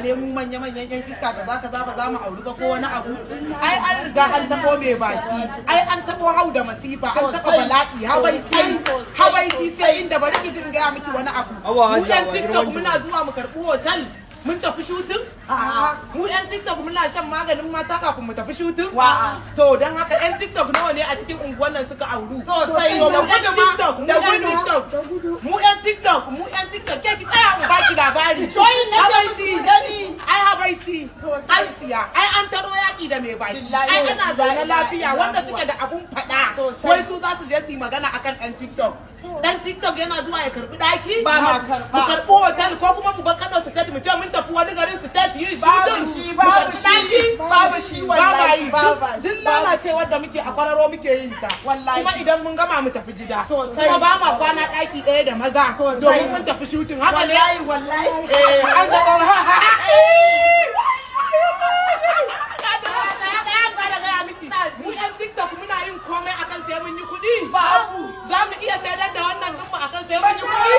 ne mu manya manyan yan iska, kaza kaza, ba za mu auri ba ko wani abu. Ai an riga an taɓo mai baki, ai an taɓo hau da masifa, an taɓa bala'i, habaici habaici. Sai inda bari ki jin gaya miki wani abu. Mu yan TikTok muna zuwa mu karɓi hotel mun tafi shooting? Mu yan TikTok muna shan maganin mata kafin mu tafi shooting? To don haka, yan TikTok nawa ne a cikin unguwan nan suka auru? Sosai. To mu yan TikTok, mu yan TikTok, mu yan TikTok, mu yan TikTok, ke ki tsaya in baki labari. Join na. Habaici. Gani. Ai habaici an siya, ai an taro yaki da mai baki. Ai ana zaune lafiya. Wanda suke da abun faɗa, wai su za su je su yi magana akan ɗan TikTok. Dan TikTok yana zuwa ya karbi daki? Ba ma karba. Mu karbi hotel ko kuma mu bar Kano State, mu ce mun tafi wani garin state yin Babu shooting? shi, Mu babu karbi shi, daki? babu shi, Ba ma wallahi, yi. babu shi. Duk lalacewar da muke, a kwararo muke yin ta. Wallahi. Kuma idan mun gama mu tafi gida. Sosai. Kuma ba ma kwana daki ɗaya da maza Sosai. domin mun tafi shooting. Haka ne? Wallahi, wallahi. Eh, an taɓa. Mu yan TikTok muna yin komai akan sai mun yi kuɗi? Babu. Za mu iya sayar da wannan ɗinmu akan sai mun yi kuɗi?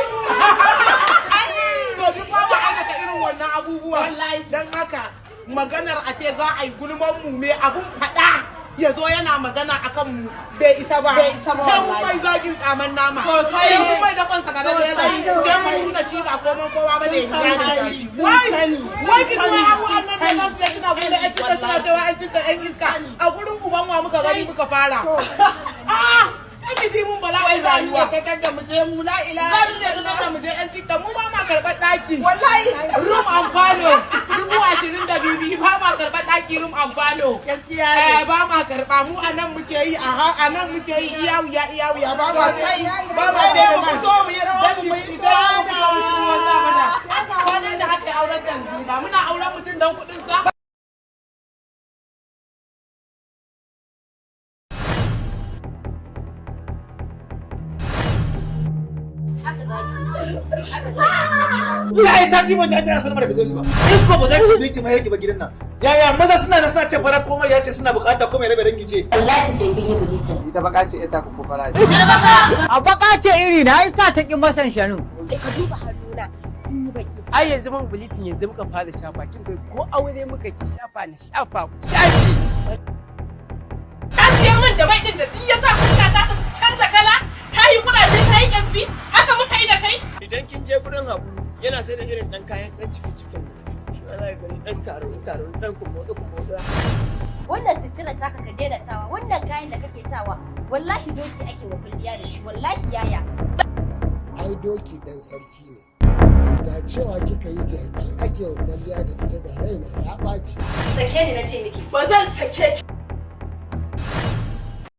To duk ba mu aikata irin wannan abubuwa. Wallahi. Don haka, maganar a ce za a yi gulman mu, me abun faɗa ya zo yana magana akan mu, bai isa ba. Bai isa ba, Sai mun wallahi. mai zagin tsaman nama. Sosai. Sai mun mai dakon sakarar Sosai. Sai mun nuna shi ba koman kowa ba ne. Sun san hali, sun Wai sani, wai ki sun kuma sani, abu annan da za su je kina buɗe yan TikTok, suna cewa yan TikTok yan iska. A gurin uban wa muka gani muka fara? Ah, sai ki ji mun Wai bala'in za mu rayuwa. iya tattar da mu je mu, la ilaha. Za mu iya tattar da mu je yan TikTok. Mu ba ma karɓar ɗaki. Wallahi. Room and falo 22,000, ba ma karɓar ɗaki room and falo. Gaskiya Eh, ne. ba ma karɓa. Mu a nan muke yi, a nan muke yi, iya wuya, iya wuya, ba ma sai, ba ma sai da Mu nan. fito mu yi rawa, Dan mu yi mu sai mu fito mu ci ruwan sa mana. Kwanan da aka yi auren Tanzila, muna auren mutum don kuɗin sa. Ina ai sati ban ta tana sanar da bidiyo ba. In ko ba za ki bici mai yake ba gidan nan. Yaya maza suna nan suna ce fara komai ya ce suna bukata komai rabe dangi ce. Wallahi sai kin yi bleaching. Ita baka ce, ita ku fara ce. A baka ce iri na ai sa ta ki masan shanin. Ka duba hannuna, sun yi baki. Ai yanzu man bleaching yanzu muka fara shafa, kin kai ko aure muka ki shafa na shafa ku shafe. Ka siyar min da mai din da duk ya sa fuska ta ta canza kala, ta yi kuraje, ta yi ƙyasbi, haka muka yi da kai. Idan kin je gurin Habu, yana sai da irin dan kayan dan cikin cikin nan. Shi ma za ka gani dan taro taro, dan kumbotso kumbotso. Wannan sutura taka ka daina sawa, wannan kayan da kake sawa, wallahi doki ake wa kulliya da shi, wallahi yaya. Ai doki dan sarki ne. Da cewa kika yi jaki ake wa kwalliya da ita, da raina ya ɓaci. Sake ni na ce miki. Ba zan sake ki.